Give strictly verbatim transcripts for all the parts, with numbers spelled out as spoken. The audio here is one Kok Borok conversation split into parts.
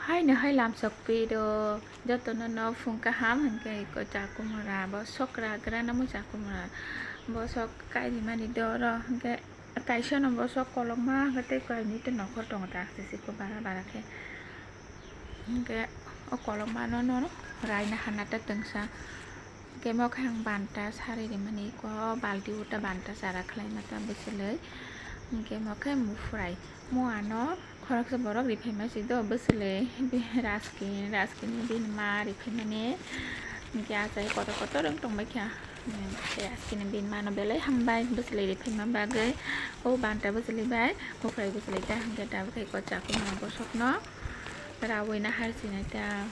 Haino hai lamsok pi do, jotono no phung kaham hinkhe iko chakumura bosok ragra namo chakumura bosok kairi mani do oro hinkhe kaisa no bosok kolokma hinkhe tei kainwi tei nokhor tongo ta sisi ko bara bara khe hinkhe o kolokma no no raina hana ta tongsa. Hinkhe mo khe ang banta sari rimani, iko balti o ta banta chara khlaima ta bwchwlwi. Hinkhe mo khe mufrai, mo ano khoroksa borok riphaima si do bwchwlwi, Raskin, Raskin ni bini ma riphaimani. Hinkhe achai kotor kotor wng tongbaikha. Hinkhe Raskin ni bini ma no belai hambai bwchwlwi riphaima bagwi. O banta bwchwlwi bai mufrai bwchwlwi ta hinkhe tabukhe iko chakumra bosokno rawi nahar sinai ta.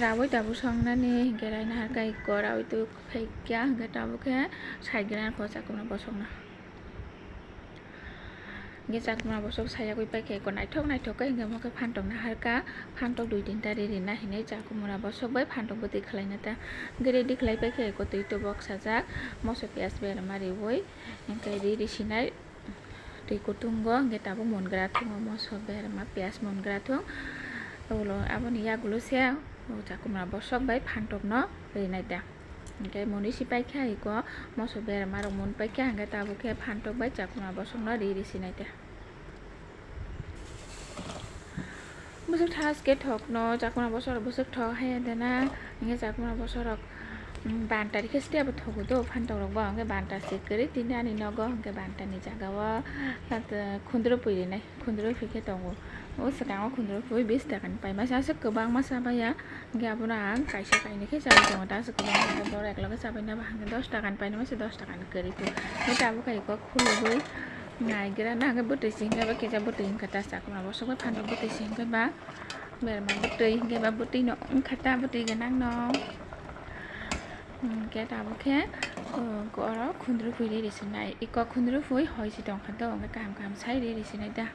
Rawi tabuk songnani hinkhe raina harkha iko rawi tu phaikya hinkhe tabuk khe saigra kho chakumra bosokno. Hinkhe chakumra bosok sayagwi paikha iko naithok naithok khe hinkhe mo khe phantok naharkha, phantok dui tinta ri rina hinwi chakumra bosok bai phantok bwtwi khwlaina ta. Hinkhe ready khwlai paikha iko twi tubok sajak moso piyaj berma riwi hinkhe ri ri sinai. Twi kutungo hinkhe tabuk mongra thungo moso berma piyaj mongra thung. Ulo aboni yagulo se o chakumra bosok bai phantok no rinai ta. Hinkhe moni si paikha iko moso berma rok moni paikha hinkhe tabuk khe phantok bai chakumra bosok no ri ri sinai ta. Bwswk thaske thokno chakumra bosok rok bwswk thok haiya dena hinkhe chakumra bosok rok. Banta rikhe site abo thogo do phantok rok bo hinkhe banta se kwrwi tini ani nogo hinkhe banta ni jaga o khundro pui rinai khundro pui khe tongo o swkango khundro pui bish taka ni pai masa aswk kwbangma chabaiya hinkhe abono ang kaisa kainwi khe chabai tongo ta aswk kwbangma borok ekloge chabai naba hinkhe dos taka ni painani masa dos taka ni kwrwi pui hinkhe tabuk khe iko khulugwi naigra na hinkhe bwtwi se hinkhe ba kisa bwtwi hinkhe ta chakumra bosok bai phantok bwtwi se hinkhe ba. Berma bwtwi hinkhe ba bwtwi no wngkha ta bwtwi gwnang no. Hinkhe tabuk khe oro khundru pui ri risinai iko khundru pui hoi si tongkha do hinkhe kaham kaham sai ri risinai da.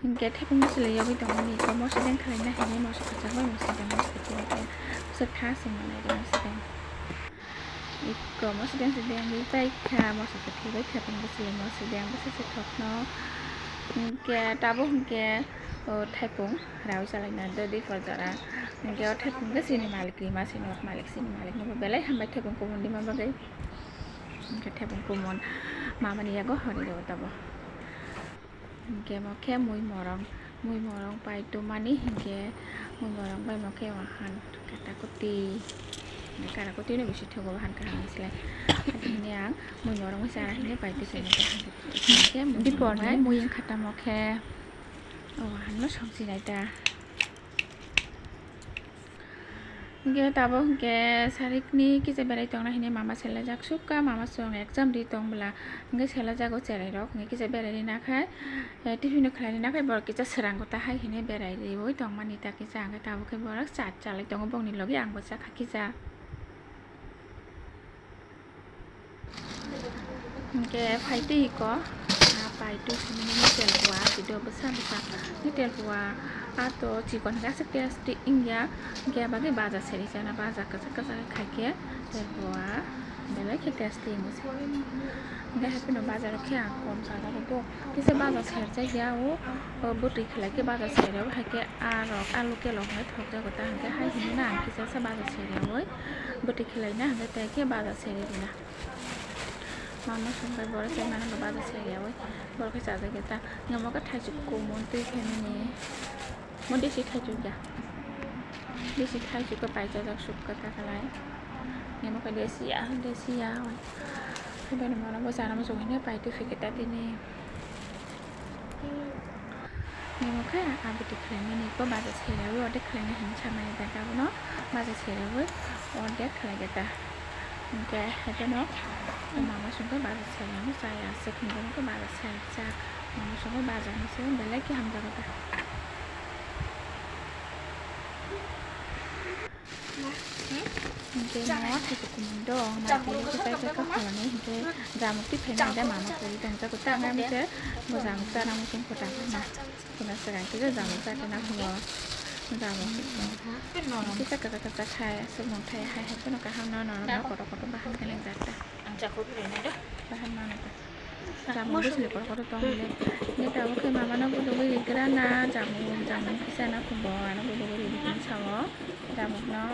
Hinkhe thaiphung bwchwlwi yogwi tongmani iko moso deng khwlaina hinwi moso kwchak bai moso deng moso kwchak bai khe bwswk tha se manai ri moso deng. Iko moso deng se dengwi paikha, moso se thwibaikha, tini bwswlwi moso deng bwswk se thokno. Hinkhe tabuk hinkhe o thaipung rawi chalaina do dipor jora. Hinkhe o thaipung khe chini malik rima se nok malik, chini malik no bo belai hambai thaipung kumun rima bagwi. Hinkhe thaipung kumun mamani yago hori rw tabo. Hinkhe mo khe mui morong, mui morong pai tumani hinkhe mui morong pai mo khe wahan kata kuti, kata kuti no bisi thugo wahan kaham se. Hini ang mui morong bai chana hini pai tu sini ta hinkhe mui morong bai mui wngkha ta mo khe wahan no song sinai ta. Hinkhe tabuk hinkhe sarikni kisa berai tongna hinwi mama selajak sukha, mama song exam ri tong bwla hinkhe selajago cherai rok hinkhe kisa berai rina khai, eh, tiffin no khlai rina khai borok kisa swrango ta hai hinwi berai riwi tongmani ta kisa hinkhe tabuk khe borok cha chalai tongo bongni logi ang bo chakha kisa. Hinkhe phaitwi iko, ah, paitu hinwi telpua, video bwsa bwsa. Ni telpua, ah, to chikon khe aswk tasty wngya. Hinkhe bagwi baja seri chana, baja kwchak kwchak khaikhe telpua belai khe tasty wngwi se. Hinkhe haphino baja rok khe ang kom chajago bo. Kisa baja serjak ya o, o bwtwi khwlai khe baja serya o, hai khe aa rok alu kelok hinwi thokjago ta, hinkhe hai hinwi na ang kisa sa baja serya oi bwtwi khwlai na hinkhe tei khe baja serwi rwna. Mama songbai borok chai mano bo baja serya oi borok khe chajak ya ta. Namo khe thaichuk kumun twi khe nini. Mo desi thaichuk ya. Desi thaichuk khe paijajak sukha ta khalai. Nemo khe desi ya, desi ya. Haibani mano bo chana muchung hine paitwi phikhe ta tini. Nemo khe abwtwi khlaimani ko baja serawi ordek khlaina hinwi samani da abono baja serawi ordek khlai khe ta. Hinkhe haibano mama songkhe baja serawi chaya se khungkhe baja serawi chak mama songkhe baja hinwi belai khe hamjago ta. Hinkhe mo thaichuk kumun dong, naitugwi khe chai chai kha khoroknwi hinkhe jamuk twi phaina hinkhe mama kwrwi tongjago ta, ang mase bo jamuk chana muchung kwtal na. Kuna swkang kisa jamuk chana hinwi jamuk kisa kwchak kwchak hai aswk mungthai hai hai phano kaham no norok no kotor kotor bahan khe nwngjak ta. Bahan mano ta. Jamung bwswli kor koro tong le. Neta bo khe mama no gudugwi rigra na jamung, jamung kisa na khubo ano gudugwi ridi hwn sao jamung no.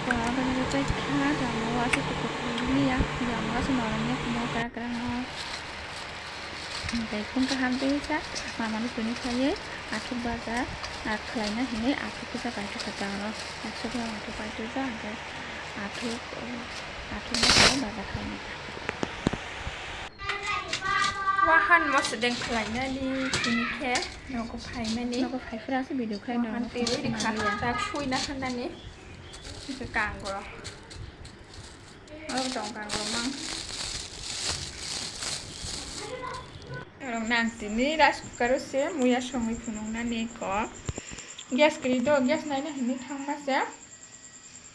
Ko aboni tei kha jamung o aswk kutuk kutuk ya jamung aswk norok ya kumo kra kra no. Tei phung kaham tei sa mama no tini khlaiwi athuk baja khlaina hinwi athuk kisa paithak kha ta oro. Athuk no athuk paithak ja hwnkhe athuk, athuk no khlai baja khlaina. Wahan moso deng khlainani tini khe nogo phaimani. Nogo phai phra se video khai no. Wahan twi rwi rikha ta sui na khanani. Kangro. Oro tong kang rok mang. Rok nang tini rice cooker o se muya songwi phunuk nani ko. Gas kwrwi do, gas naina hinwi thangma se.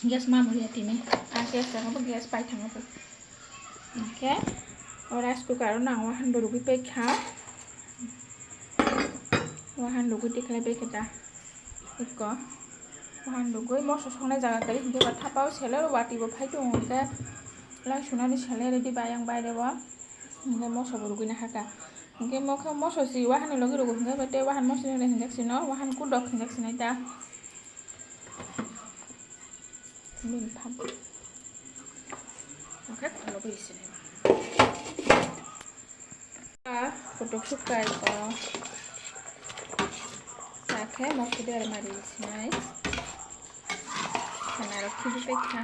Gas ma muya tini. A gas jaga bo gas pai thangma bo. Hingke o rice cooker o nang wahan bo rugwi pai kha. Wahan rugwi tikhlai pai khe ta. Eko. Wahan rugwi moso songnai jaga tei hingke ba thapa o seler o wati bo phai tongo hingke lai sunani seler redi bai ang baire o hingke moso bo rugwi nahaka hingke mokhe moso si wahan ni logi rugo hingke tei wahan moso ni hinjak sino wahan kudok hinjak sinai ta bini thap hingke kholo bai sinai. Kotok sukai ko. Sakhe moso de almari sinai. Khana rok khibi pekha.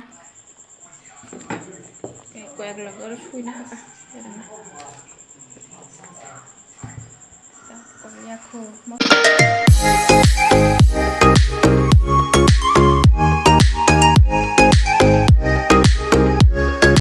Koyak logo ro sui na haka. Koyak ko.